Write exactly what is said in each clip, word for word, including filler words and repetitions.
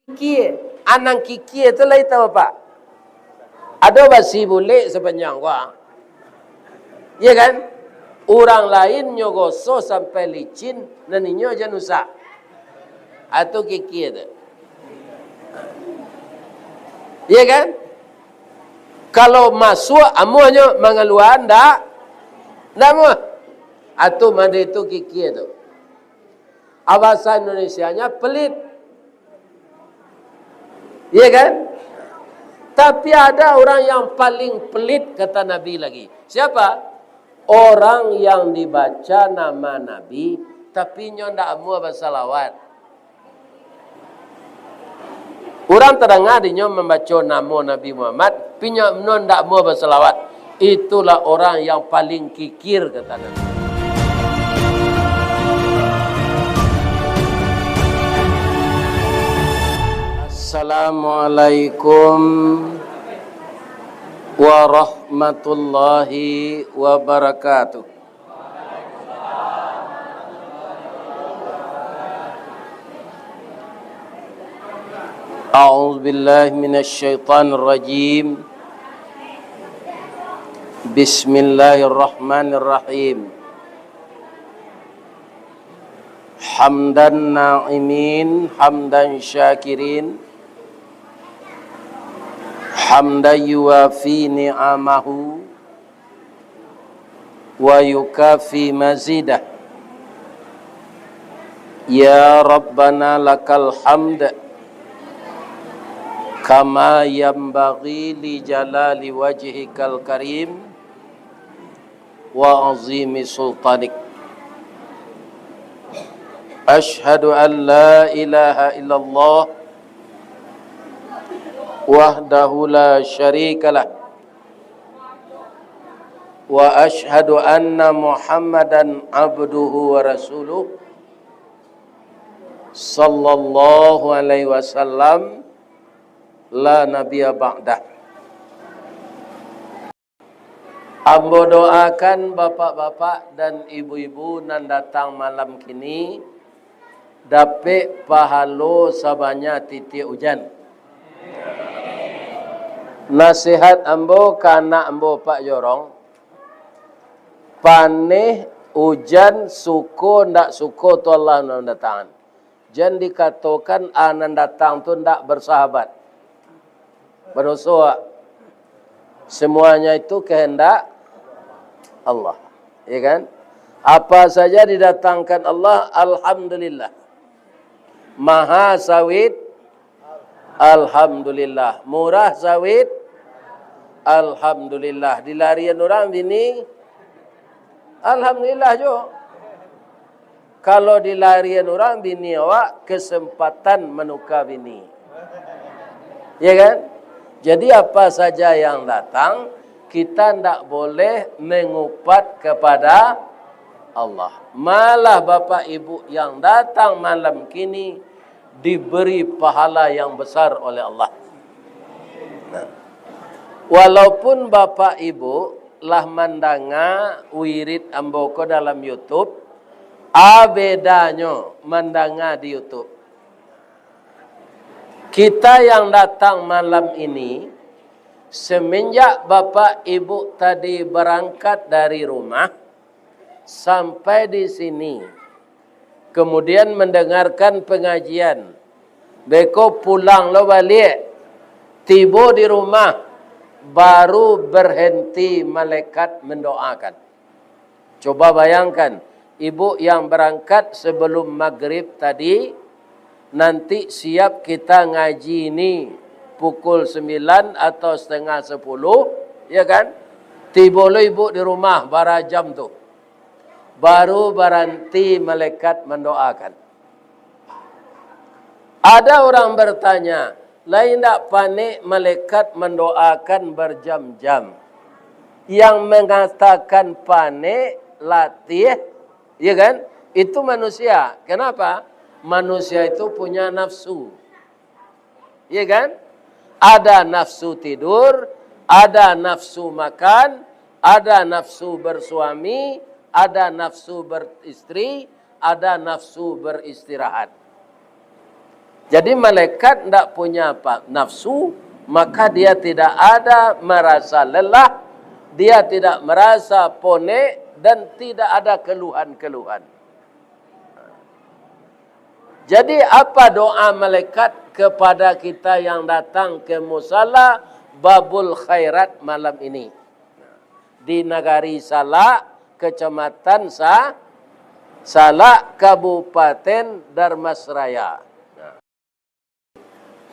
Kikia. Anang kikia tu lai tau, Pak. Ado basi bulek sapanjang gua. Iya kan? Urang lain nyo gosok sampai licin, nan inyo jan usak. Atu kikia tu. Iya kan? Kalau masuak, amuahnyo, mangalua ndak, ndak amuah. Atu mande tu kikia tu. Bahasa Indonesianya pelit. Iya kan? Tapi ada orang yang paling pelit, kata Nabi lagi. Siapa? Orang yang dibaca nama Nabi, tapi nyo ndak amuah basalawat. Urang tadanga dinyo mambaco namo Nabi Muhammad, tapi nyo ndak amuah basalawat. Itulah orang yang paling kikir, kata Nabi. Assalamualaikum warahmatullahi wabarakatuh. أعوذ بالله من الشيطان الرجيم. بسم الله الرحمن الرحيم. حمد الناعمين، حمد الشاكرين، حمدا يوافي نعمه ويكافئ مزيده. يا ربنا لك الحمد كما ينبغي لجلال وجهك الكريم وعظيم سلطانك. أشهد أن لا إله إلا الله وحده لا شريك له. وأشهد أن محمدا عبده ورسوله صلى الله عليه وسلم لا نبي بعده. Ambo doakan bapak-bapak dan ibu-ibu nan datang malam kini, dapek pahalo sabanyak titiak ujan. Nasihat ambo ka anak ambo, Pak Jorong, paneh, ujan, suko ndak suko tu Allah nan mandatangan. Jan dikatokan a nan datang tu ndak bersahabat. Badoso, semuanya itu kehendak Allah. Ya kan? Apa saja didatangkan Allah, alhamdulillah. Maha sawit, alhamdulillah. Murah sawit, alhamdulillah. Dilarian urang bini, alhamdulillah jo. Kalau dilarian urang bini awak, kesempatan manuka bini. Ya kan? Jadi apa saja yang datang, kita ndak boleh mengupat kepada Allah. Malah bapak ibu yang datang malam kini diberi pahala yang besar oleh Allah. Nah, walaupun bapak ibu lah mandanga wirid ambo ko dalam YouTube, a bedanyo mandanga di YouTube. Kita yang datang malam ini, semenjak bapak ibu tadi berangkat dari rumah sampai di sini, kemudian mendengarkan pengajian, beko pulang lo baliak, tibo di rumah, baru berhenti malaikat mendoakan. Coba bayangkan, ibu yang berangkat sebelum maghrib tadi, nanti siap kita ngaji ni pukul sembilan atau setengah sepuluh, ya kan? Tibo lo ibu di rumah bara jam tu. Baru baranti malaikat mandoakan. Ada orang bertanya, "Lai indak panek malaikat mandoakan berjam-jam?" Yang mengatakan panek, latih, ya kan? Itu manusia. Kenapa? Manusia itu punya nafsu. Ya kan? Ada nafsu tidur, ada nafsu makan, ada nafsu bersuami, ada nafsu beristri, ada nafsu beristirahat. Jadi malaikat ndak punya apa, nafsu, maka dia tidak ada merasa lelah, dia tidak merasa ponek, dan tidak ada keluhan-keluhan. Jadi apa doa malaikat kepada kita yang datang ke musala Babul Khairat malam ini? Di nagari Salak, Kecamatan Sa-, Salak, Kabupaten Dharmasraya.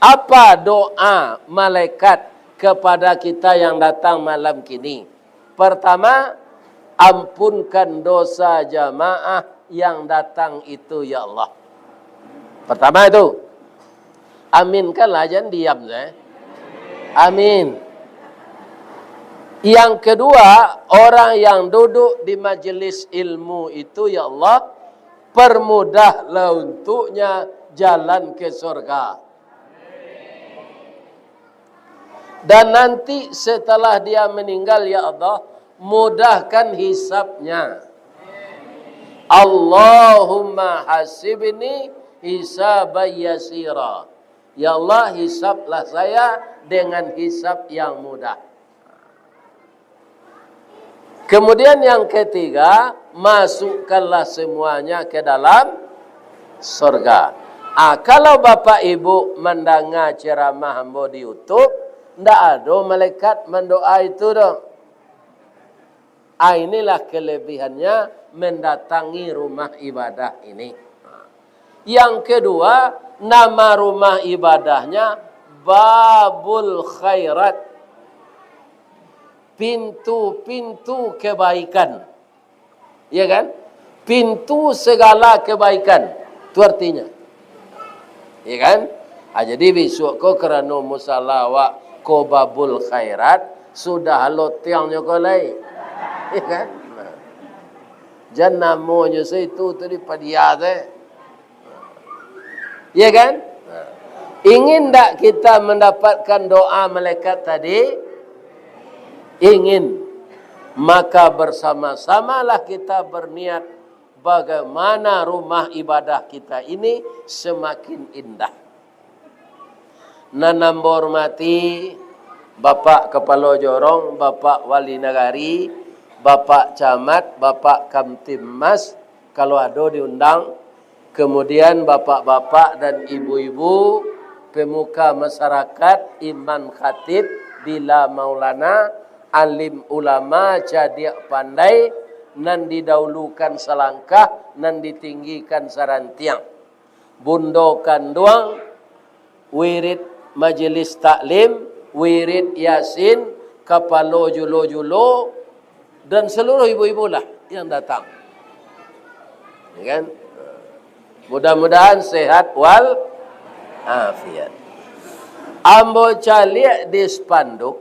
Apa doa malaikat kepada kita yang datang malam kini? Pertama, ampunkan dosa jamaah yang datang itu, ya Allah. Pertama itu, aminkanlah, jangan diam saja. Amin. Yang kedua, orang yang duduk di majelis ilmu itu, ya Allah, permudahlah untuknya jalan ke surga. Dan nanti setelah dia meninggal, ya Allah, mudahkan hisabnya. Allahumma hasibni hisaban yasira. Ya Allah, hisablah saya dengan hisab yang mudah. Kemudian yang ketiga, masukkanlah semuanya ke dalam surga. Ah, kalau bapak ibu mandanga ceramah ambo di YouTube, ndak ado malaikat mandoa itu doh. Ah, inilah kelebihannya mendatangi rumah ibadah ini. Yang kedua, nama rumah ibadahnya Babul Khairat, pintu-pintu kebaikan. Ya kan? Pintu segala kebaikan. Itu artinya. Ya kan? Ah, jadi bisuak ko karano musala awak ko Babul Khairat, sudah lotiangnyo ko lai. Ya kan? Nah. Jan namonyo se itu tu dipadia se. Ya kan? Ingin ndak kita mendapatkan doa malaikat tadi? Ingin. Maka bersama-samalah kita berniat bagaimana rumah ibadah kita ini semakin indah. Nan ambo hormati Bapak Kapalo Jorong, Bapak Wali Nagari, Bapak Camat, Bapak Kamtibmas, kalau ado diundang, kemudian bapak-bapak dan ibu-ibu, pemuka masyarakat, imam khatib, bila maulana, alim ulama, cadiak pandai, nan didahulukan salangkah, nan ditinggikan sarantiang. Bundo kanduang, wirid majelis taklim, wirid Yasin, kapalo julo-julo, dan seluruh ibu-ibu lah yang datang. Ya kan? Mudah-mudahan sehat wal afiat. Ambo caliak di spanduk,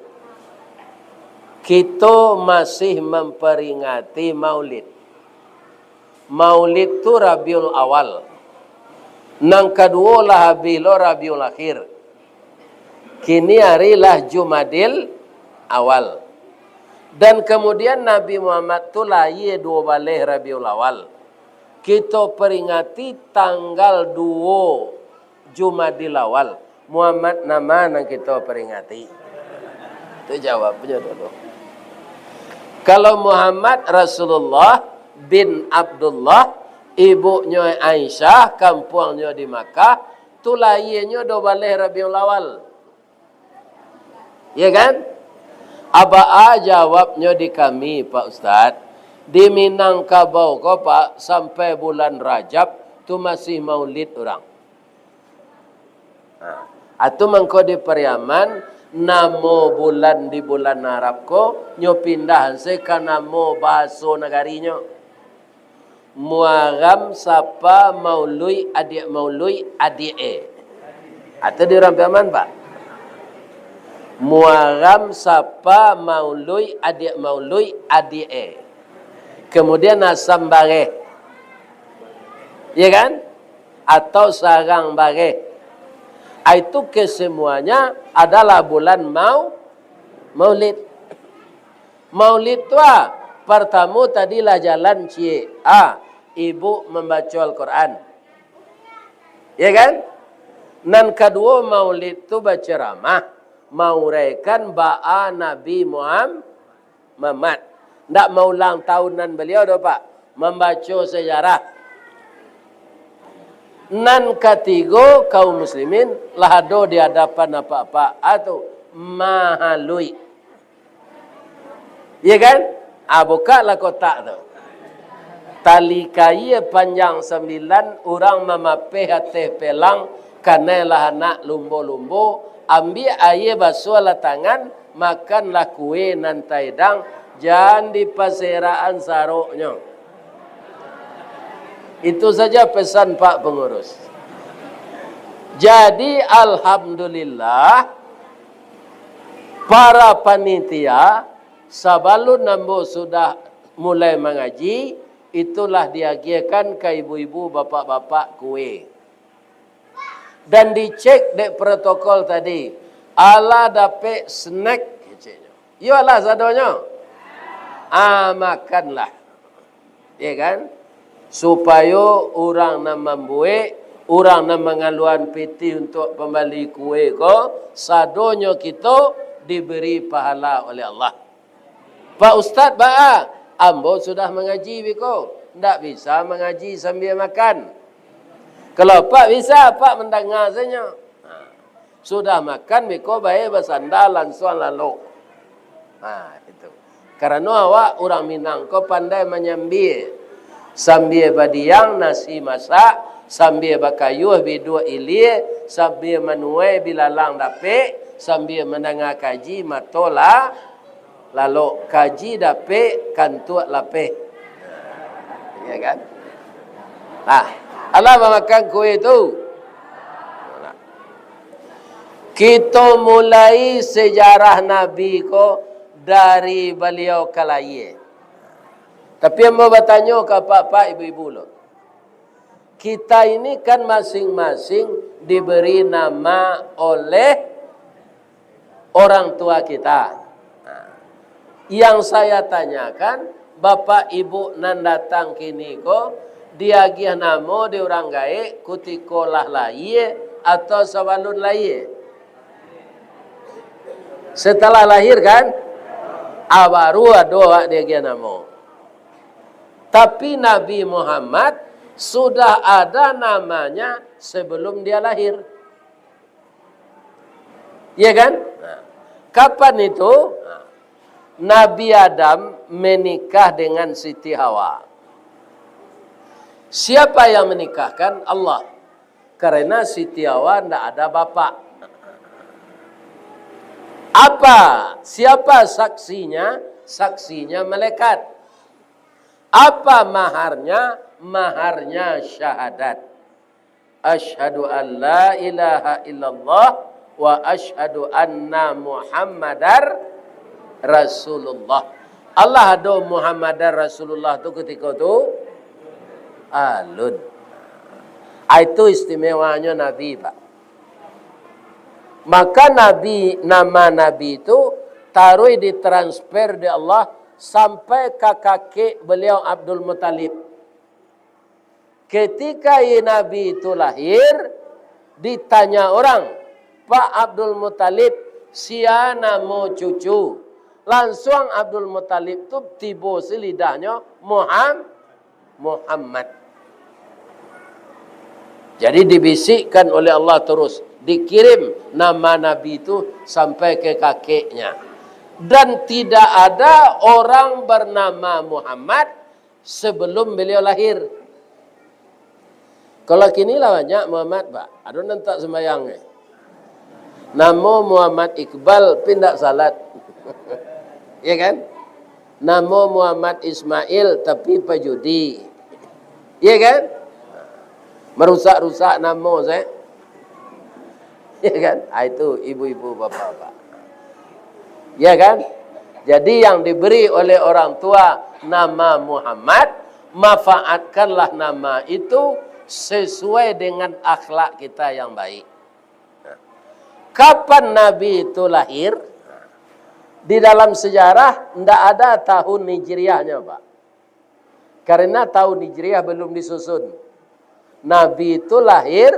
kito masih mamperingati Maulid. Maulid tu Rabiul Awal. Nan kaduo lah abih lo Rabiul Akhir. Kini ari lah Jumadil Awal. Dan kamudian Nabi Muhammad tu lahia duo baleh Rabiul Awal. Kito peringati tanggal duo Jumadil Awal. Muhammad nama nan kito peringati? Tu jawabnyo dulu. Kalau Muhammad Rasulullah bin Abdullah, ibunyo Aisyah, kampuangnyo di Makkah, tu lahianyo duo baleh Rabiul Awal. Ya kan? Abaa jawabnyo di kami, Pak Ustaz? Di Minangkabau ko, Pak, sampai bulan Rajab tu masih maulid urang. Nah, atu mangko di Pariaman, namo bulan di bulan Arab ko, nyo pindah se ka namo bahaso nagarinyo. Muaram, Sapa, Mauluik, Adiak Mauluik, Adiak e. Atau di urang Piaman, Pak? Muaram, Sapa, Mauluik, Adiak Mauluik, Adiak e. Kemudian Asam Bareh. Ya kan? Atau Sarang Bareh. Ah, itu kesemuanya adalah bulan mau-, Maulid. Maulid tu, ah, partamo tadi lah jalan ciek. Ah, ibu mambaco Al-Quran. Ya kan? Nan kaduo, Maulid tu baceramah, mauraikan baa Nabi Muham-, Muhammad. Ndak maulang tahunan baliau doh, Pak. Mambaco sejarah. Nan katigo, kaum muslimin lah ado di adapan apak-apak, a tu, mahalui. Iya kan? Ah, bukalah kotak tu. Tali kaia panjang sambilan, urang mamapeh ateh pelang, kanai lah anak lumbo-lumbo, ambiak aia basuahlah tangan, makanlah kue nan taedang, jan dipaserakan saroknyo. Itu saja pesan Pak Pengurus. Jadi, alhamdulillah, para panitia, sabalun ambo sudah mulai mangaji, itulah diagiahkan ka ibu-ibu, bapak-bapak kue. Dan dicek dek protokol tadi, alah dapek snack, keceknyo. Iyo alah sadonyo. Ah, makanlah. Ya kan? Supayo urang nan mambuek, urang nan mangaluan pitih untuak pambali kue ko, sadonyo kito diberi pahala oleh Allah. "Pak Ustaz, baa? Ambo sudah mangaji biko, ndak bisa mangaji sambia makan." Kalau Apak bisa, Apak mandanga sajo. Ha. Sudah makan biko, bae basanda, lansuang lalok. Ha, itu. Karano awak urang Minang ko pandai manyambia. Sambia badiang nasi masak, sambia bakayuah biduak ilia, sambia manuai bilalang dapek, sambia mandanga kaji mato la-, lalok, kaji dapek, kantuak lapeh. Ya kan? Nah, alah mamakan kue tu. Nah. Kito mulai sejarah Nabi ko dari baliau ka layie. Tapi ambo batanyo ka apak-apak, ibu-ibu lo. Kita ini kan masing-masing diberi nama oleh orang tua kita. Nah, yang saya tanyakan, bapak ibu nan datang kini ko, diagiah namo di urang gaek kutiko lah layie atau sabalun layie? Setelah lahir kan? Ah, baru ado awak diagiah namo. Tapi Nabi Muhammad sudah ada namanya sebelum dia lahir. Iya kan? Nah, kapan itu? Nah, Nabi Adam menikah dengan Siti Hawa. Siapa yang menikahkan? Allah. Karena Siti Hawa ndak ada bapak. Apa? Siapa saksinya? Saksinya malaikat. Apa maharnya? Maharnya syahadat. Asyhadu an la ilaha illallah wa asyhadu anna Muhammadar Rasulullah. Alah ado Muhammadar Rasulullah tu kutiko tu? Alun. Ah, itu istimewanyo Nabi, Pak. Maka Nabi, nama Nabi tu taruih ditransfer dek Allah sampai ka kakek baliau Abdul Muttalib. Ketika i Nabi tu lahir, ditanya orang, "Pak Abdul Muttalib, sia namo cucu?" Lansuang Abdul Muttalib tu tibo si lidahnyo, "Muham-, Muhammad." Jadi dibisikkan oleh Allah terus, dikirim nama Nabi tu sampai ke kakeknya. Dan tidak ada orang bernama Muhammad sebelum beliau lahir. Kalau kini lah banyak Muhammad, Pak. Ado nan tak sembayang, eh. Namo Muhammad Iqbal, tapi ndak salat. Ya kan? Namo Muhammad Ismail, tapi pajudi. Ya kan? Merusak-rusak namo saya. Ya kan? Ah, itu ibu-ibu, bapak-bapak. Ya kan? Jadi, yang diberi oleh orang tua nama Muhammad, manfaatkanlah nama itu sesuai dengan akhlak kita yang baik. Kapan Nabi itu lahir? Di dalam sejarah, ndak ada tahun Hijriahnya, Pak. Karena tahun Hijriah belum disusun. Nabi itu lahir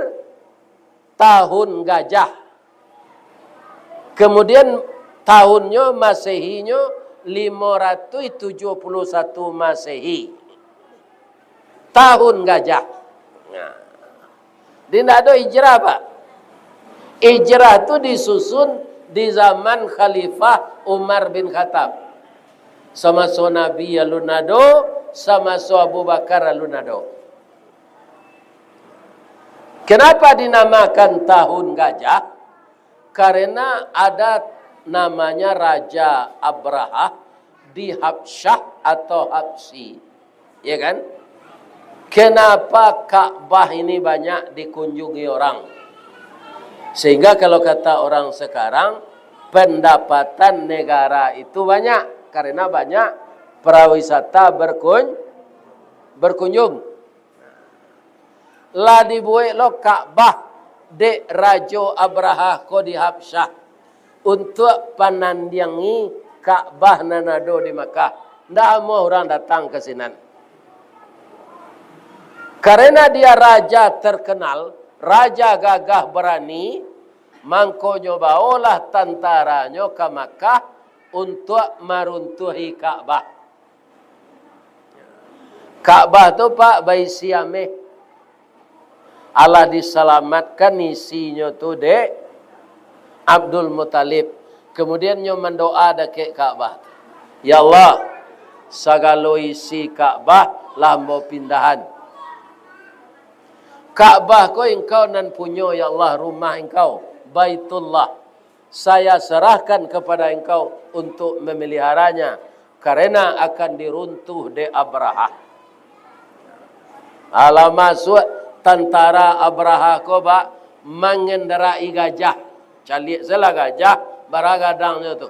Tahun gajah. Kemudian tahunnyo Masehinyo limo ratuih tujuah puluah satu Masehi. Tahun gajah. Nah. Di ndak ado hijrah, Pak. Hijrah tu disusun di zaman Khalifah Umar bin Khattab. Samaso Nabi alun ado, samaso Abu Bakar alun ado. Kenapa dinamakan tahun gajah? Karena ada namanya Raja Abrahah di Habsyah atau Habsyi. Ya kan? Kenapa Ka'bah ini banyak dikunjungi orang? Sehingga kalau kata orang sekarang, pendapatan negara itu banyak karena banyak prawisata berkun-, berkunjung. Lah dibuek lo Ka'bah dek Rajo Abrahah ko di Habsyah, untuak panandiangi Ka'bah nan ado di Makkah. Ndak amuah urang datang ka sinan. Karena dia raja terkenal, raja gagah barani, mangkonyo baolah tantaranyo ka Makkah untuak maruntuahi Ka'bah. Ka'bah tu, Pak, baisi ameh. Alah disalamatkan isinyo tu dek Abdul Muttalib. Kemudian nyo mandoa dakek Ka'bah tu, "Ya Allah, sagalo isi Ka'bah lah ambo pindahan. Ka'bah ko Engkau nan punyo, ya Allah, rumah Engkau, Baitullah. Saya serahkan kepada Engkau untuk memeliharanya, karena akan diruntuh dek Abrahah." Alah masuak tantara Abrahah ko, Pak, mangendarai gajah. Caliak salah gajah, bara gadangnyo tu.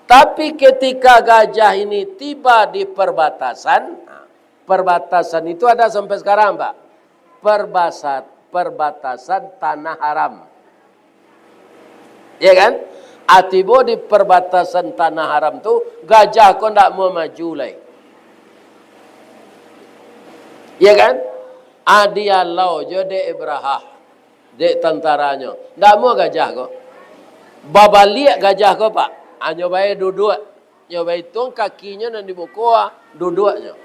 Tapi ketika gajah ini tiba di perbatasan, perbatasan itu ada sampai sekarang, Pak. Perbasa-, perbatasan tanah haram. Ya kan? Ah, tibo di perbatasan tanah haram tu, gajah ko ndak mau maju lai. Ya kan? Ah, dialau jo dek Abrahah, dek tantaranyo. Ndak mau gajah ko. Babaliak gajah ko, Pak. Hanyo bae duduak. Nyo baituang kakinyo nan di muko, ah, duduaknyo.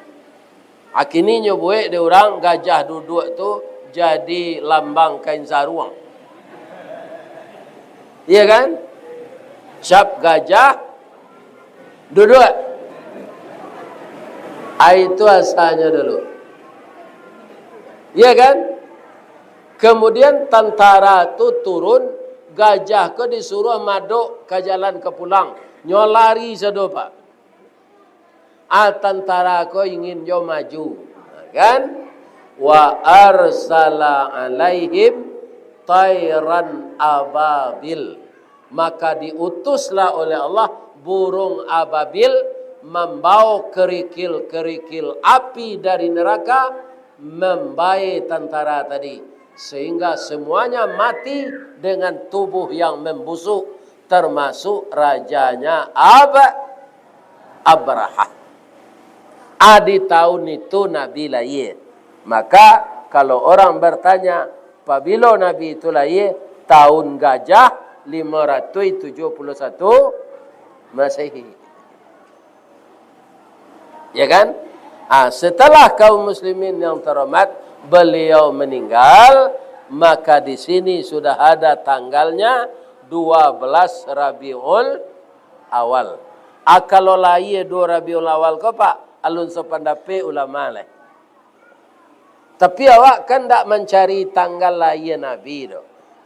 Akini nyo buek dek urang gajah duduak tu jadi lambang kain saruang. Iya kan? Cap gajah duduak. Ah, itu asalnyo dulu. Iya kan? Kemudian tantara tu turun, gajah ko disuruah madok ka jalan ka pulang. Nyo lari sado, Pak. Ah, tantara ko ingin jo maju, kan? "Wa arsala alaihim tairan ababil." Maka diutuslah oleh Allah burung ababil, mambawa kerikil-kerikil api dari neraka, mambae tantara tadi, sehingga semuanya mati dengan tubuh yang membusuk, termasuk rajanya Ab-, Abrahah. Ah, di tahun itu Nabi lahia. Maka, kalau orang bertanya, "Pabilo Nabi itu lahia?" Tahun gajah lima ratus tujuh puluh satu Masehi. Ya kan? Ah, setelah kaum muslimin yang terhormat, beliau meninggal, maka di sini sudah ada tanggalnya, dua belas Rabiul Awal. Ah, kalau lahia dua Rabiul Awal ko, Pak, alun sapandapek ulama lai. Tapi awak kan ndak mancari tanggal lahia Nabi tu.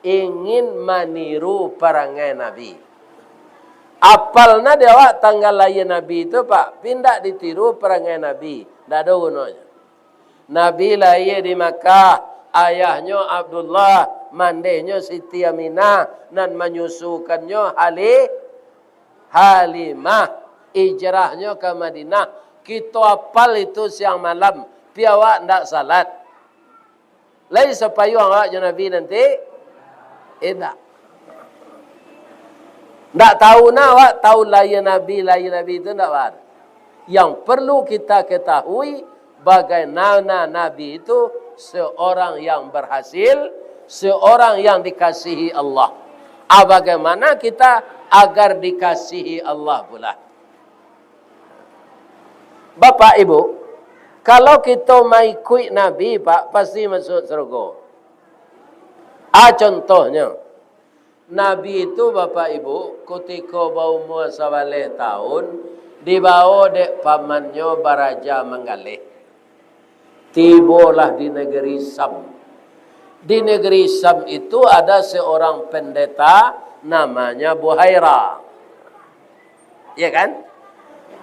Ingin maniru parangai Nabi. Apal nah di awak tanggal lahia Nabi tu, Pak, tapi ndak ditiru parangai Nabi. Ndak ado gunonyo. Nabi lahia di Makkah, ayahnyo Abdullah, mandehnyo Siti Aminah, nan manyusukannyo Ali-, Halimah, hijrahnyo ka Madinah. Kito apal itu siang malam, pi awak ndak salat. Lai sapayuang awak jo Nabi nanti? Indak. Ndak tahu nah awak tahun lahia Nabi, lahia Nabi itu ndak, Pak. Yang perlu kita ketahui, bagaimana Nabi itu seorang yang berhasil, seorang yang dikasihi Allah. Ah, bagaimana kita agar dikasihi Allah pula? Bapak Ibu, kalau kito maikuik Nabi, Pak, pasti masuk surga. Ah, contohnyo, Nabi tu, Bapak Ibu, kutiko baumua sabaleh taun, dibawo dek pamannyo baraja manggaleh. Tibolah di negeri Syam. Di negeri Syam itu ada seorang pendeta namanya Buhaira. Ya kan?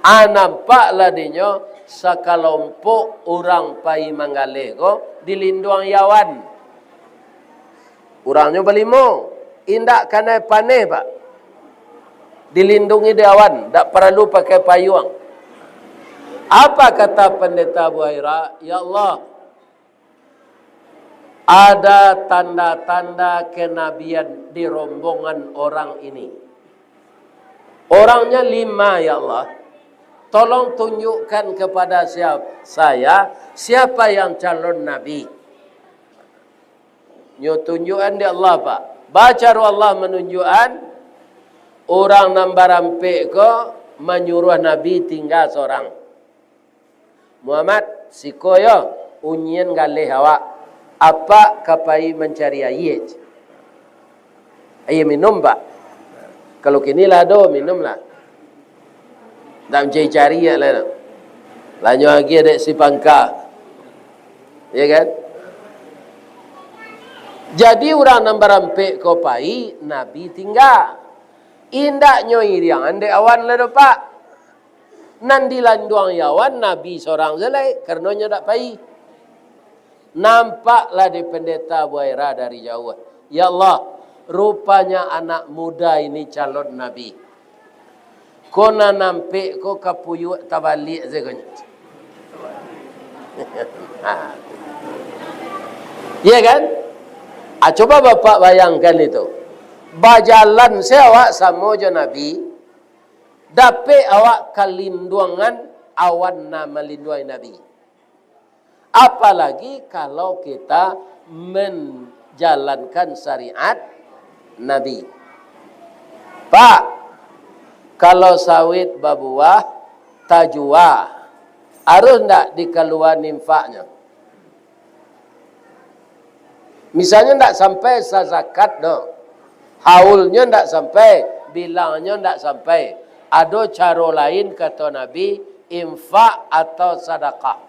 Ah, nampaklah dinyo sakalompok urang pai manggaleh ko di linduang awan. Urangnyo balimo, indak kanai paneh, Pak. Dilindungi di awan, dak paralu pakai payuang. Apa kata Pendeta Buhaira? "Ya Allah, ada tanda-tanda kenabian di rombongan orang ini. Orangnya lima, ya Allah. Tolong tunjukkan kepada siap-, saya siapa yang calon nabi." Nyo tunjukan dek Allah, Pak. Bacaro Allah manunjukan, urang nan barampek ko manyuruah Nabi tingga sorang. "Muhammad, siko yo, unyian galeh awak. Apak ka pai mancari aia." Aia minum, Pak. Kalau kini lah ado, minumlah. Ndak mancari-cari lah tu. Lah nyo agiah dek si pangka. Ya kan? Jadi urang nan barampek ko pai, Nabi tingga. Indak nyo iriangan dek awan lah do, Pak. Nan di linduang awan, Nabi sorang se lai, karano nyo dak pai. Nampaklah di Pendeta Buhaira dari jauah. "Ya Allah, rupanya anak muda ini calon nabi. Ko nan ampek ko kapuyuak tabaliak sajo." Ya kan? Ah, coba Bapak bayangkan itu. Bajalan se awak samo jo Nabi, dapek awak ka linduangan awan nan malinduangi Nabi. Apalagi kalau kita menjalankan syariat Nabi. Pak, kalau sawit babuah, tajua, harus ndak dikaluan infaknyo? Misalnyo ndak sampai sazakat doh, haulnyo ndak sampai, bilangnyo ndak sampai. Ado caro lain, kato Nabi, infak atau sadakah.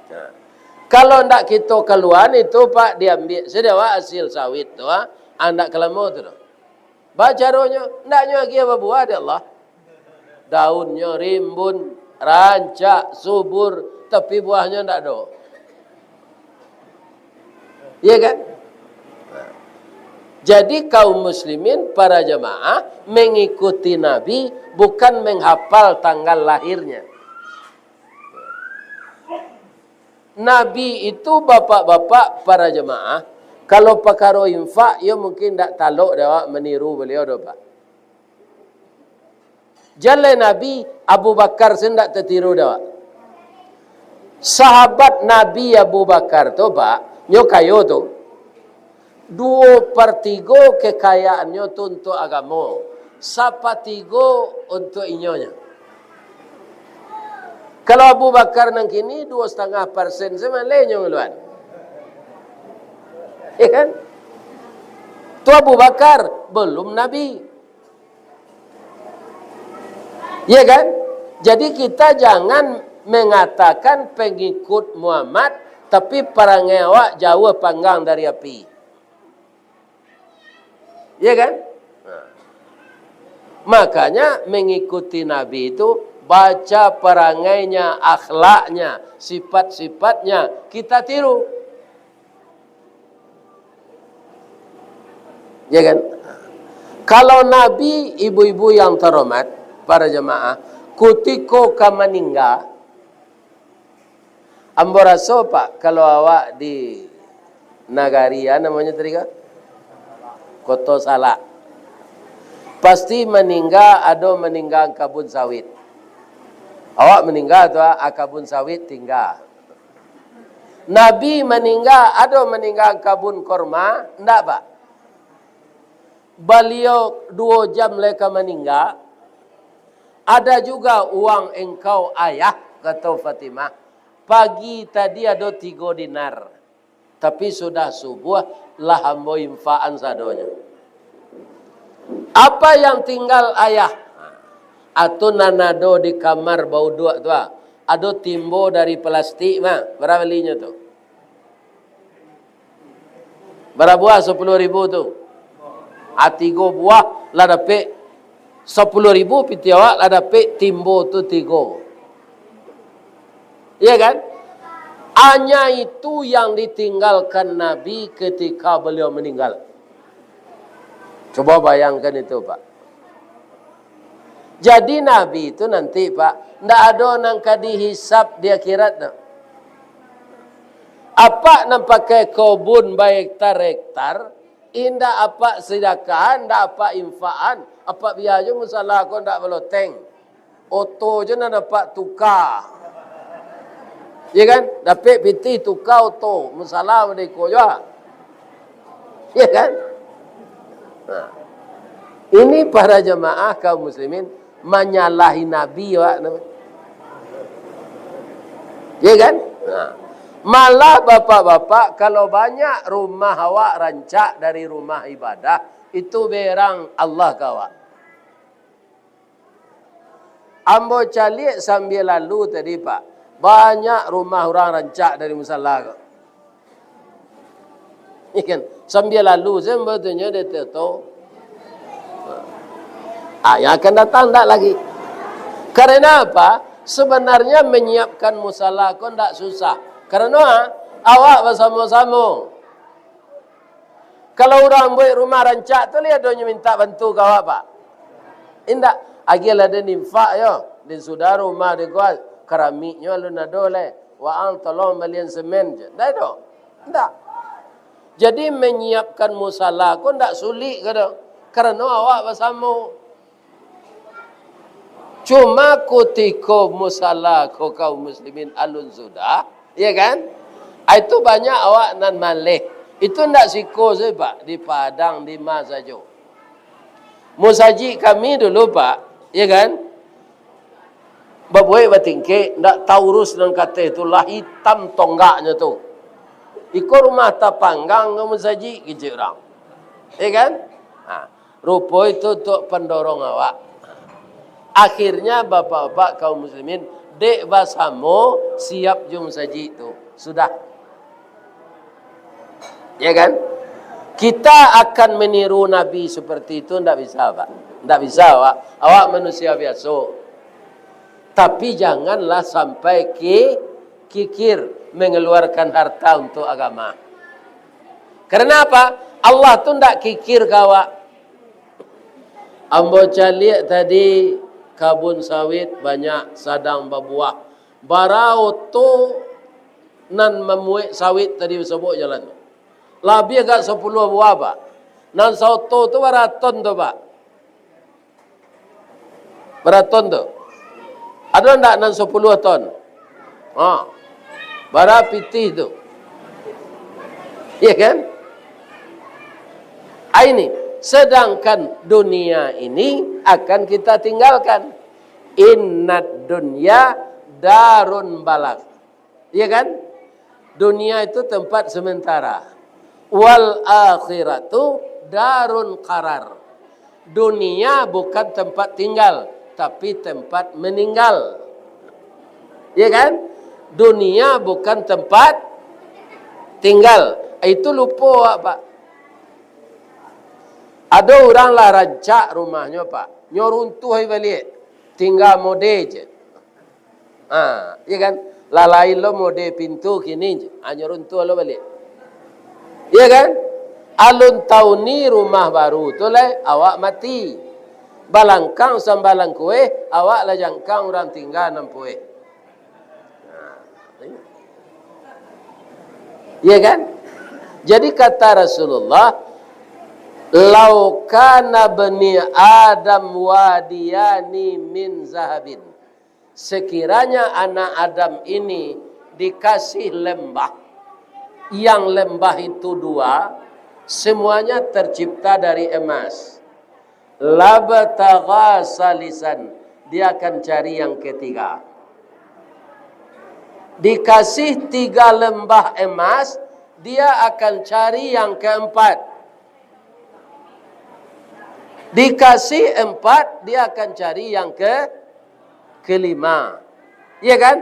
Nah, kalau ndak kito kaluan itu, Pak, diambiak sajo awak hasil sawit tu, ah, ndak ka lamo tu doh. Bacaronyo, ndak nyo agiah babuah dek Allah. Daunnyo rimbun, rancak, subur, tapi buahnyo ndak ado. Iya kan? Jadi kaum muslimin, para jamaah, mengikuti Nabi bukan menghafal tanggal lahirnya. Nabi itu, bapak-bapak, para jamaah, kalau pakaro infak, yo mungkin ndak talok dek awak maniru baliau doh, Pak. Jan lai Nabi, Abu Bakar se ndak tatiru dek awak. Sahabat Nabi Abu Bakar tu, Pak, nyo kayo tu. Duo partigo kekayaannyo tu untuak agamo, sapatigo untuak inyo nyo. Kalau Abu Bakar nan kini, duo satangah persen se maleh nyo ngaluan. Ya kan? Tu Abu Bakar, belum Nabi. Ya kan? Jadi kita jangan mengatakan pengikut Muhammad, tapi parangai awak jauah panggang dari api. Ya kan? Nah. Makanya mengikuti Nabi itu, baca perangainya, akhlaknya, sifat-sifatnya, kita tiru. Ya kan? Kalau Nabi, ibu-ibu yang terhormat, para jamaah, kutiko ka maningga, ambo raso, Pak, kalau awak di nagari, ah, namonyo tadi ko? Koto Salak. Pasti maningga, ado maningga kabun sawit. Awak maningga tu, ah, kabun sawit tingga. Nabi maningga, ado maningga kabun korma, ndak, Pak? Baliau duo jam lai ka maningga, "Ada juga uang engkau, Ayah," kato Fatimah. "Pagi tadi ado tigo dinar, tapi sudah subuah lah ambo infakkan sadonyo." "Apa yang tinggal, Ayah?" "Atu nan ado di kamar bauduak tu, ah. Ado timbo dari plastik, mah. Bara balinyo tu?" "Bara buah sapuluah ribu tu?" "Ah, tigo buah lah dapek sapuluah ribu, pitih awak lah dapek timbo tu tigo." Iya kan? Hanya itu yang ditinggalkan Nabi ketika beliau meninggal. Coba bayangkan itu, Pak. Jadi Nabi tu nanti, Pak, ndak ado nan ka dihisab di akhirat tu. Apak nan pakai kobun bahektar-hektar, indak apak sidakahan, indak apak infakkan, apak bia jo musala ko ndak baloteng. Oto jo nan apak tuka. Ya kan? Dapek pitih, tuka oto, musala mardeka juo. Ya kan? Nah. Ini para jamaah kaum muslimin manyalahi Nabi, awak tu. Ya kan? Nah. Malah bapak-bapak, kalau banyak rumah awak rancak dari rumah ibadah, itu berang Allah ka awak. Ambo caliak sambia lalu tadi, Pak. Banyak rumah urang rancak dari musala ko. Ikan, sambia lalu sajo ambo tu nyo di Teto. Ah, yang akan datang ndak lagi. Karena apa? Sebenarnya menyiapkan musala ko ndak susah. Karena, ah, awak basamo-samo. Kalau urang buek rumah rancak tu, lai adonyo mintak bantu ka awak, Pak? Indak. Agiahlah den infak yo. Den sudah rumah den ko, karamiknyo alun ado lai. Waang tolong balian semen je. Ndak ado. Ndak. Jadi, menyiapkan musala ko ndak sulik ko do. Karano awak basamo. Cuma kutiko musala ko kaum muslimin alun sudah, ya kan? Ah, itu banyak awak nan maleh. Itu ndak siko sajo, Pak, di Padang, di ma sajo. Musajik kami dulu, Pak, ya kan? Babuek batingkek, ndak taurus nan kateh tu, lah itam tonggaknyo tu. Iko rumah tapanggang ka musajik, kecek urang. Ya kan? Ha. Rupo itu untuak pandorong awak. Akhirnya, bapak-bapak kaum muslimin, dek basamo siap jo musajik tu. Sudah. Ya kan? Kita akan meniru Nabi seperti itu, ndak bisa, Pak. Ndak bisa, Pak. Awak manusia biaso. Tapi janganlah sampai ki-, kikir mengeluarkan harta untuk agama. Karena apa? Allah tu ndak kikir ka awak. Ambo caliak tadi, kabun sawit banyak sadang babuah. Bara oto nan mamuek sawit tadi basobok jalan tu. Labiah agak sapuluah buah, Pak. Nan saoto tu bara ton tu, Pak? Bara ton tu? Ado ndak nan sapuluah ton? Ha. Bara pitih tu? Ya kan? Ah, ini. Sedangkan dunia ini akan kita tinggalkan. Innad dunya darun balar. Iya kan? Dunia itu tempat sementara. Wal akhiratu darun qarar. Dunia bukan tempat tinggal, tapi tempat meninggal. Iya kan? Dunia bukan tempat tinggal. Itu lupo awak, Pak. Ado urang lah rancak rumahnyo, Pak. Nyo runtuah baliak. Tingga mode je. Ha, iya kan? Lah lain lo mode pintu kini, ha, nyo runtuah lo baliak. Iya kan? Alun tauni rumah baru tu lai, awak mati. Balangkang sambalang kueh, awak lah jangkang urang tingga nan pueh. Ha, iya kan? Jadi kata Rasulullah, "Lau kana bani Adam wadiyani min zahabin." Sekiranya anak Adam ini dikasih lembah, Yang lembah itu dua, semuanya tercipta dari emas. Labtagha salisan, dia akan cari yang ketiga. Dikasih tiga lembah emas, dia akan cari yang keempat. Dikasih empat, dia akan cari yang ke kelima. Iya kan?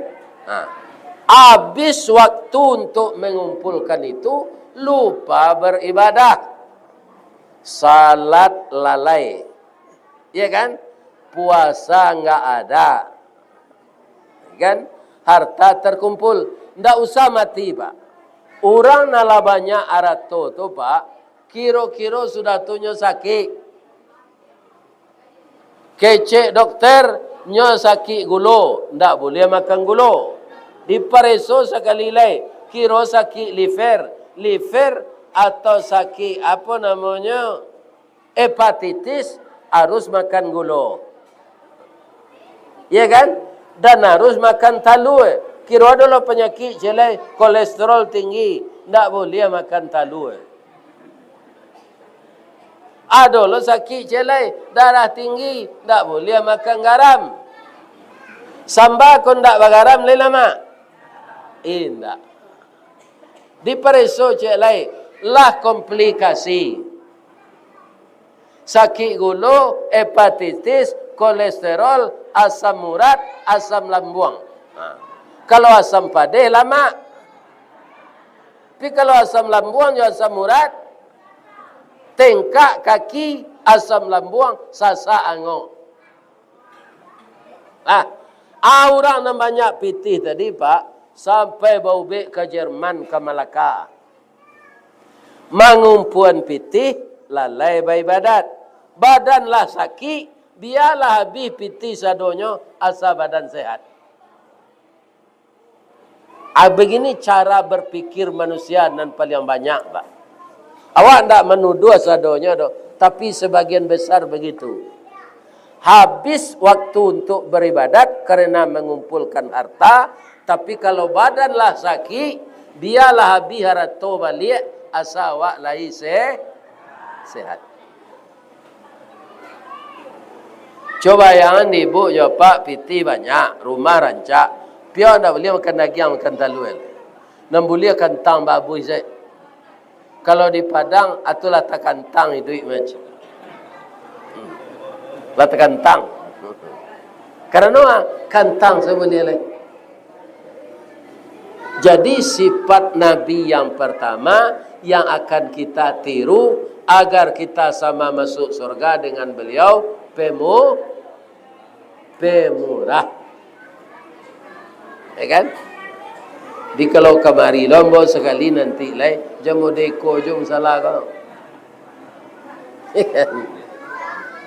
Nah, habis waktu untuk mengumpulkan itu, lupa beribadah. Salat lalai. Iya kan? Puasa nggak ada. Kan? Harta terkumpul. Ndak usah mati, Pak. Urang nan lah banyak arato tu, Pak, kiro-kiro sudah tu nyo sakik. Kecek dokter, nyo sakik gulo, ndak buliah makan gulo. Dipareso sakali lai, kiro sakik liver, liver atau sakik apo namonyo, hepatitis, harus makan gulo. Iya kan? Dan harus makan talua. Kiro ado lo panyakik ciek lai, kolesterol tinggi, ndak buliah makan talua. Ado lo sakik ciek lai, darah tinggi, ndak buliah makan garam. Samba ko ndak bagaram lai lamak? Indak. Dipareso ciek lai, lah komplikasi. Sakik gulo, hepatitis, kolesterol, asam urat, asam lambuang. Ha. Kalau asam padeh, lamak. Tapi kalau asam lambuang jo asam urat, tengkak kaki, asam lambuang, sasak angok. Ah, ah, urang nan banyak pitih tadi, Pak, sampai baubek ka Jerman, ka Malaka. Mangumpuan pitih, lalai baibadat. Badan lah sakik, bialah abih pitih sadonyo, asa badan sehat. Ah, begini cara berpikir manusia nan paling banyak, Pak. Awak ndak manuduah sadonyo doh, tapi sebagian besar begitu. Habis waktu untuk beribadat karena mengumpulkan harta, tapi kalau badan lah sakik, bialah abih harato baliak, asa awak lai se-, sehat. Cubo bayangan di ibuk jo apak, pitih banyak, rumah rancak, piak ndak buliah makan dagiang, makan talua. Nan buliah kantang babuih sajo. Kalau di Padang, atulah takantang iduik macam. Hmm. Lah takantang. Karano kantang sabuliah lai. Jadi, sifat Nabi yang pertama yang akan kita tiru agar kita sama masuk surga dengan beliau, pemu-, pemurah. Ya kan? Di kalau kamari lombo sakali nanti lai, jam mode ko jo masalah ko. Ya kan?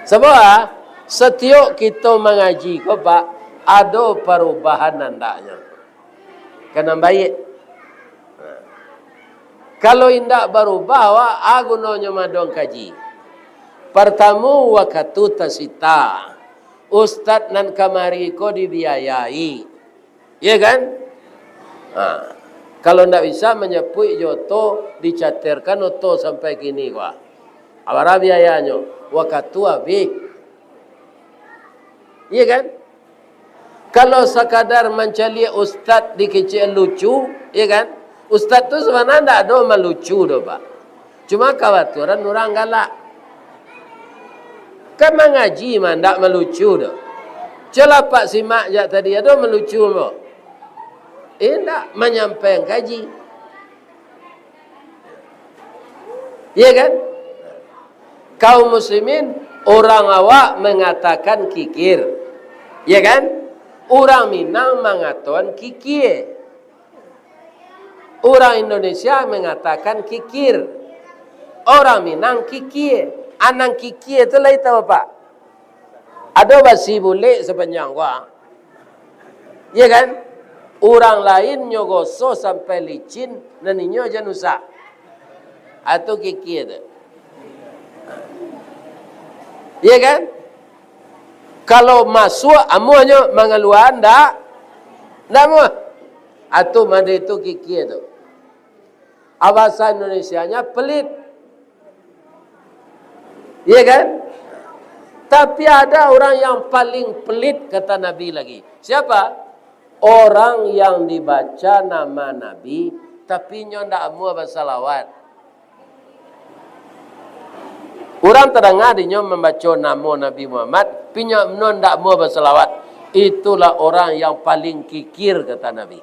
Sabab, satiok kito mangaji ko, Pak, ado parubahan andaknyo. Ka nan baiak. Kalau indak barubah, awak, a gunonyo madoan kaji. Partamo, wakatu tasita. Ustad nan kamari ko dibiayai. Iya kan? Ha. Kalau ndak bisa manjapuik jo oto, dicaterkan oto sampai kini ko. Bara biayanyo? Wakatu abih. Iya kan? Kalau sakadar mancaliak ustad dikecek lucu, iya kan? Ustad tu sabananyo ndak ado malucu doh, Pak. Cuma kabatulan urang galak. Kan mangaji mah, ndak malucu doh. Cubolah Pak simak jak tadi, ado malucu doh? Indak, manyampaian kaji. Iya kan? Kaum muslimin, urang awak mangatakan kikir. Iya kan? Urang Minang mangatoan kikie. Urang Indonesia mangatakan kikir. Urang Minang kikie. A nan kikie tu lai tau, Pak? Ado basi bulek sapanjang ko. Iya kan? Urang lain nyo gosok sampai licin, nan inyo jan usak. A tu kikie tu. Iya kan? Kalau masuak amuahnyo, mangalua ndak? Ndak amuah. A tu mande tu kikie tu. Ah, bahasa Indonesianya pelit. Iya kan? Tapi ada orang yang paling pelit, kata Nabi lagi. Siapa? Orang yang dibaca nama Nabi, tapi nyo ndak amuah basalawat. Urang tadanga dinyo mambaco namo Nabi Muhammad, tapi nyo ndak amuah basalawat. Itulah orang yang paling kikir, kata Nabi.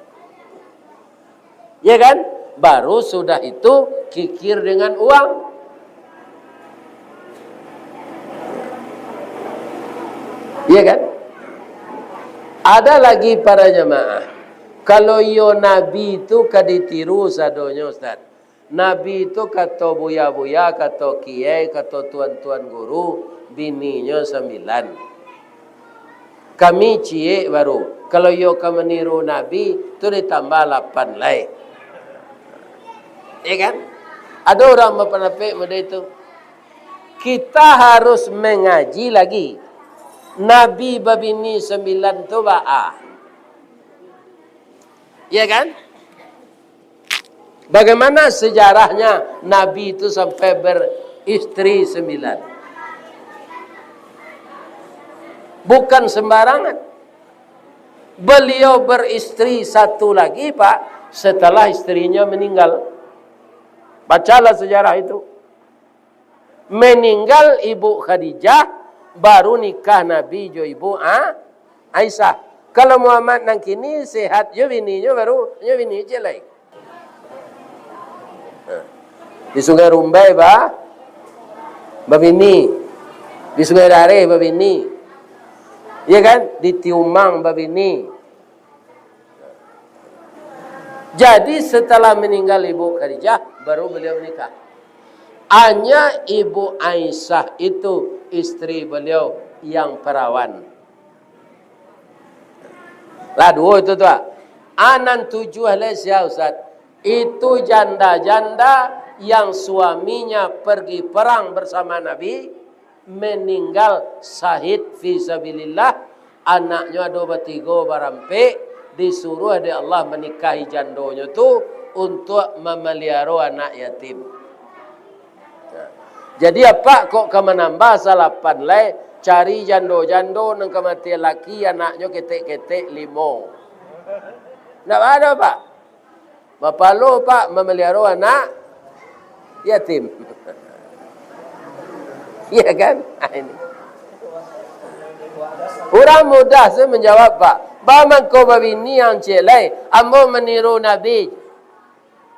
Ya kan? Baru sudah itu kikir dengan uang. Ya kan? Ada lagi para jamaah. Kalau iyo Nabi tu ka ditiru sadonyo, Ustaz. Nabi tu kato buya-buya, kato kiai, kato tuan-tuan guru, bininyo sambilan. Kami ciek baru. Kalau iyo ka maniru Nabi, tu ditambah lapan lai. Ya kan? Ada orang bapandapat model itu. Kita harus mengaji lagi. Nabi babini sambilan tu baa. Ya kan? Bagaimana sejarahnya Nabi itu sampai beristri sembilan? Bukan sembarangan. Beliau beristri satu lagi, Pak, setelah istrinya meninggal. Bacalah sejarah itu. Meninggal Ibu Khadijah, baru nikah Nabi jo Ibu A-, Aisyah. Kalau Muhammad nan kini sehat jo bininyo, baru nyo bini ciek lai. Di Sungai Rumbai ba-, babini. Di Sungai Dareh babini. Iya kan? Di Tiumang babini. Jadi, setelah meninggal Ibu Khadijah, baru beliau menikah. Hanya Ibu Aisyah itu istri beliau yang perawan. Lah duo itu tu, ah. Nan tujuah lai sia, Ustaz? Itu janda-janda yang suaminya pergi perang bersama Nabi, meninggal syahid fi sabilillah, anaknyo ado batigo barampek, disuruah dek Allah manikahi jandonyo tu untuak mamaliaro anak yatim. Nah, jadi apak kok ka manambah salapan lai, cari jando-jando nan kamatian laki, anaknyo ketek-ketek limo. Ndak baa doh, Pak? Bapalo, Pak, mamaliaro anak yatim. Iya kan? Ah, ini. Urang mudah sajo manjawab, Pak. Ba mangko babini ang ciek lai, ambo maniru Nabi.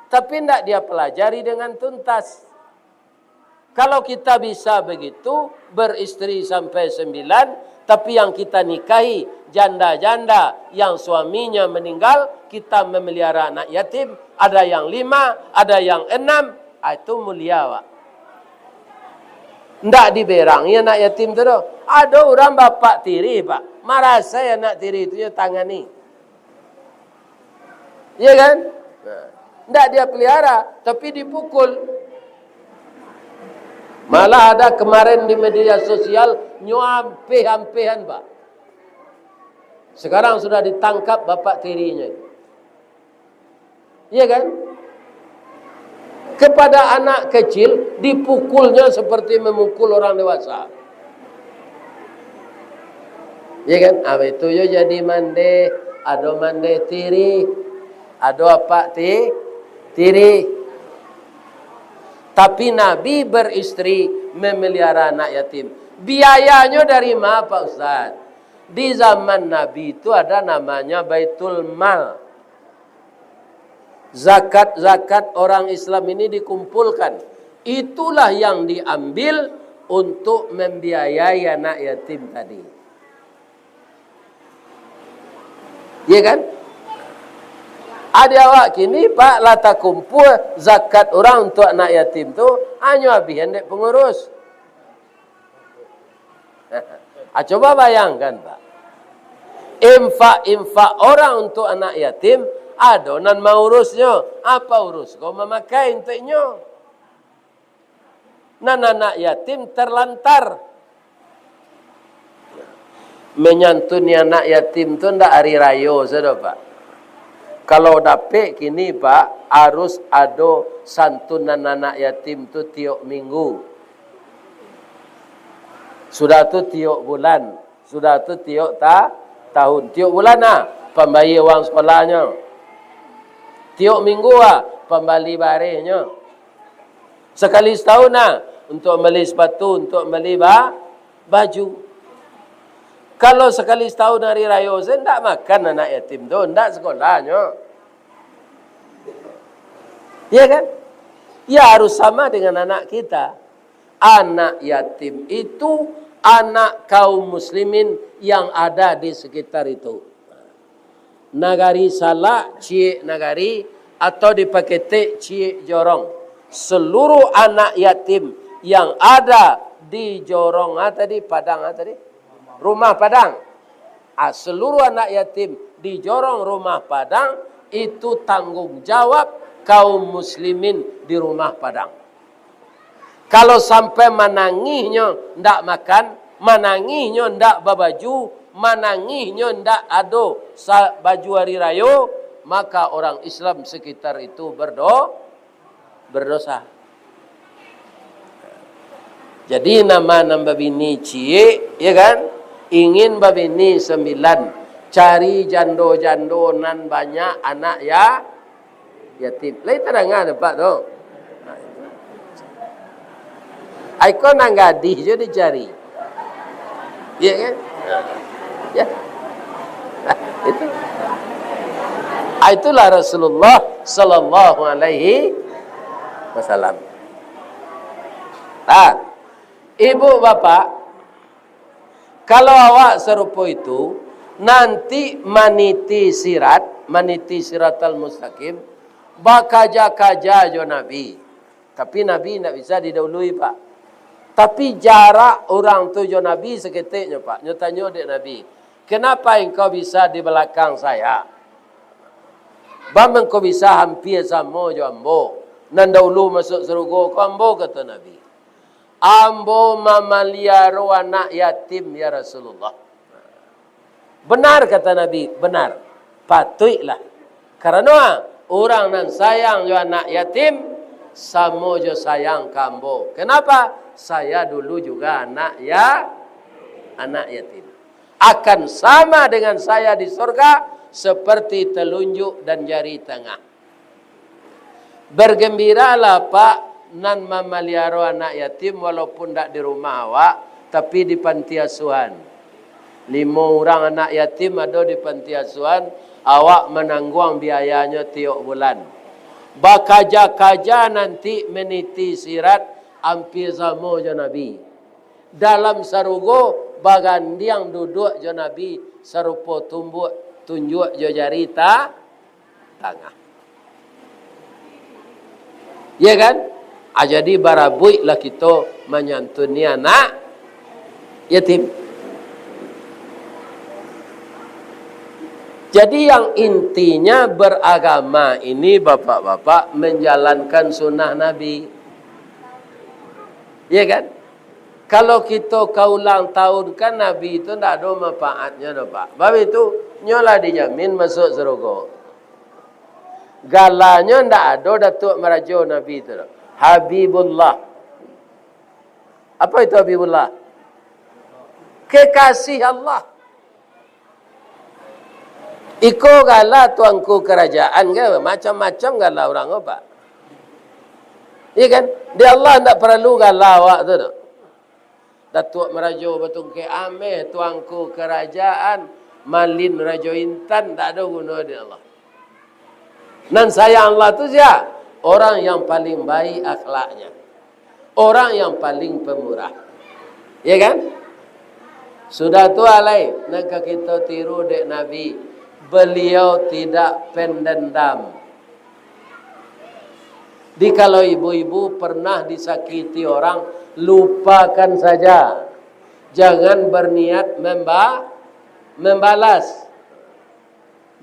Tapi ndak dia pelajari dengan tuntas. Kalau kita bisa begitu, beristri sampai sembilan, tapi yang kita nikahi janda-janda yang suaminya meninggal, kita memelihara anak yatim, ada yang lima, ada yang enam, ah, itu mulia, Pak. Ndak diberangi anak yatim tu doh. Ado urang bapak tiri, Pak, marasai anak tiri tu nyo tangani. Iya kan? Nah, ndak dia pelihara, tapi dipukul. Malah ada kemarin di media sosial, nyo ampeh-ampehan, Pak. Sekarang sudah ditangkap bapak tirinya. Iya kan? Kepada anak kecil, dipukulnya seperti memukul orang dewasa. Ya kan? Ah, itu yo jadi mandeh, ado mandeh tiri, ado apak ti-, tiri. Tapi Nabi beristri, memelihara anak yatim. Biayanyo dari ma, Pak Ustaz? Di zaman Nabi itu ada namanya Baitul Mal. Zakat-zakat orang Islam ini dikumpulkan. Itulah yang diambil untuk membiayai anak yatim tadi. Iya kan? Adi awak kini, Pak, lah takumpul zakat urang untuk anak yatim tu, hanyo abihan dek pengurus. Ah, coba bayangkan, Pak. Infak-infak orang untuk anak yatim, ado nan maurusnyo. Apa urus ko mamakai untuaknyo? Nan anak yatim terlantar. Menyantuni anak yatim tu ndak hari rayo sajo, Pak. Kalau dapek kini, Pak, harus ado santunan anak yatim tu tiok minggu. Sudah tu tiok bulan, sudah tu tiok ta-, tahun. Tiok bulan ah, pambayia uang sekolahnyo. Tiok minggu ah, pambali barehnyo. Sakali satahun ah, untuak mambali sapatu, untuak mambali ba-, baju. Kalau sakali satahun hari rayo sajo, ndak makan anak yatim tu, ndak sekolahnyo. Ya kan? Ya harus sama dengan anak kita. Anak yatim itu anak kaum muslimin yang ada di sekitar itu. Nagari Salak, ciek nagari, atau di Paketek, ciek jorong. Seluruh anak yatim yang ada di jorong, ah, tadi, padang, ah, tadi, rumah padang. Ah, seluruh anak yatim di jorong rumah padang, itu tanggung jawab kaum muslimin di rumah padang. Kalau sampai manangihnyo ndak makan, manangihnyo ndak babaju, manangihnyo ndak ado sa-, baju hari rayo, maka orang Islam sekitar itu berdo-, berdosa. Jadi, nama nan babini ciek, ya kan? Ingin babini sambilan, cari jando-jando nan banyak anak ya-, yatim. Lai tadanga dek Apak tu? Ai ko nan gadih jo dicari. Ya kan? Ya. Nah, itu. Ah, itulah Rasulullah sallallahu alaihi wasallam. Ah, ibu bapak, kalau awak sarupo itu, nanti maniti sirat, maniti siratal mustaqim, bakaja-kaja jo Nabi. Tapi Nabi indak bisa didahului, Pak. Tapi jarak urang tu jo Nabi saketeknyo, Pak. Nyo tanyo dek Nabi, "Kenapa engkau bisa di balakang saya? Baa mangko bisa hampia samo jo ambo? Nan dahulu masuak sarugo ko ambo," kato Nabi. "Ambo mamaliaro anak yatim, ya Rasulullah." Benar kata Nabi, benar. Patuiklah. Karano urang nan sayang jo anak yatim, samo jo sayang ka ambo. Kenapa? Saya dulu juga anak ya-, anak yatim. Akan sama dengan saya di surga, seperti telunjuk dan jari tengah. Bergembiralah, Pak, nan mamaliaro anak yatim, walaupun dak di rumah awak, tapi di panti asuhan. Limo urang anak yatim ado di panti asuhan, awak manangguang biayanyo tiok bulan. Bakaja-kaja nanti meniti sirat, ampia samo jo Nabi. Dalam sarugo bagandiang duduak jo Nabi, sarupo tumbuak tunjuak jo jari ta-, tangah. Ya kan? Ah, jadi barabuiklah kito manyantuni anak yatim. Jadi yang intinya beragama ini, bapak-bapak, menjalankan sunnah Nabi. Ya kan? Kalau kito ka ulang tahun kan Nabi tu ndak ado manfaatnyo doh, Pak. Bab itu, nyo lah dijamin masuak sarugo. Galanyo ndak ado Datuak Marajo Nabi tu doh. Habibullah. Apa itu Habibullah? Kekasih Allah. Iko gala tuangku karajaan, kan? Macam-macam gala urang ko, Pak. Iya kan? Di Allah ndak paralu gala awak tu, tu. Datuak Marajo Batungkek Ameh, tuangku karajaan, Malin Rajo Intan, ndak ado guno di Allah. Nan sayang Allah tu sia? Orang yang paling baik akhlaknya. Orang yang paling pemurah. Ya kan? Sudah tu alai, nan ka kito tiru dek Nabi. Beliau tidak pendendam. Di kalau ibu-ibu pernah disakiti orang, lupakan saja. Jangan berniat memba-, membalas.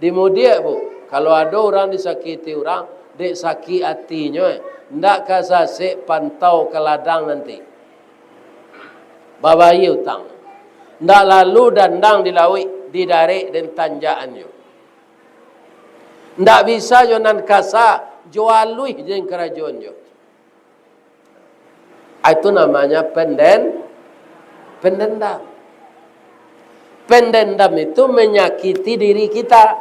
Di mudiak, Bu, kalau ado urang disakiti urang, dek sakik atinyo, eh, ndak ka sasek pantau ka ladang nanti. Babayia utang. Ndak lalu dandang di lauik, didarek den tanjakan jo. Ndak bisa jo nan kasa, jo aluih jo nan karajoan jo. Ah, itu namanya penden-, pendendam. Pendendam itu menyakiti diri kita.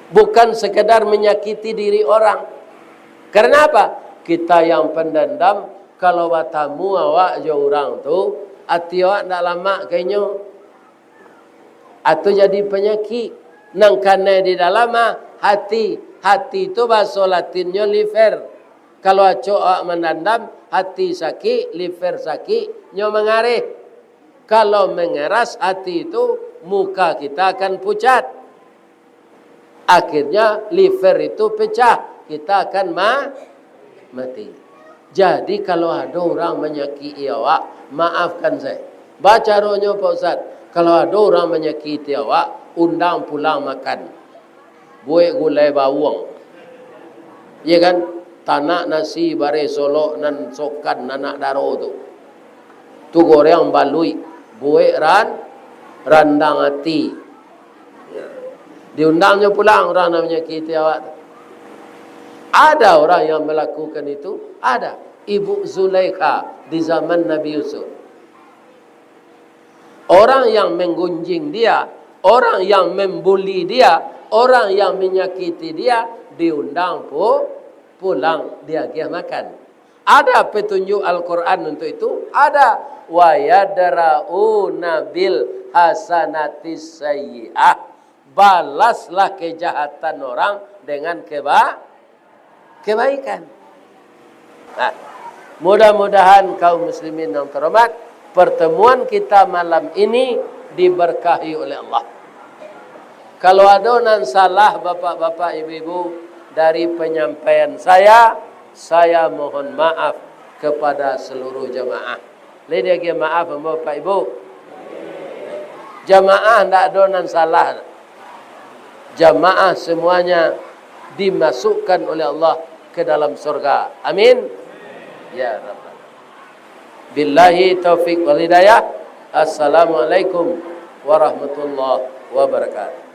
Bukan sekedar menyakiti diri orang. Karena apa? Kita yang pendendam, kalau batamu awak jo urang tu, ati awak ndak lamak ka inyo. Atau jadi panyakik. Nan kanai di dalam ah, hati. Hati tu bahaso Latinnyo liver. Kalau acok awak mandandam, hati sakik, liver sakik, nyo mangareh. Kalau mengeras hati itu, muka kita akan pucat. Akhirnya liver itu pecah, kita akan ma-, mati. Jadi kalau ado urang manyakiti awak, maafkan sajo. Bacaronyo, Pak Ustaz, kalau ado urang manyakiti awak, undang pulang makan. Buek gulai bawuang. Iya kan? Tanak nasi bareh solok nan sokan anak daro tu. Tu goreng baluik, buek ran-, randang ati. Diundangnyo pulang urang nan manyakiti awak tu. Ada orang yang melakukan itu, ada. Ibu Zulaikha di zaman Nabi Yusuf. Orang yang menggunjing dia, orang yang membuli dia, orang yang menyakiti dia, diundang pu-, pulang, diagiah makan. Ada petunjuk Al-Quran untuk itu? Ada. "Wa yadra'una bil hasanatis sayyi'ah." Balaslah kejahatan orang dengan keba-, kebaikan. Nah, mudah-mudahan kaum muslimin yang terhormat, pertemuan kita malam ini diberkahi oleh Allah. Kalau ado nan salah, bapak-bapak, ibu-ibu, dari penyampaian saya, saya mohon maaf kepada seluruh jamaah. Lai diagiah maaf, ambo, Bapak Ibu? Jamaah ndak ado nan salah. Jamaah semuanya dimasukkan oleh Allah ke dalam surga. Amin. Ya Rabbal. Billahi taufik wal hidayah. Assalamualaikum warahmatullahi wabarakatuh.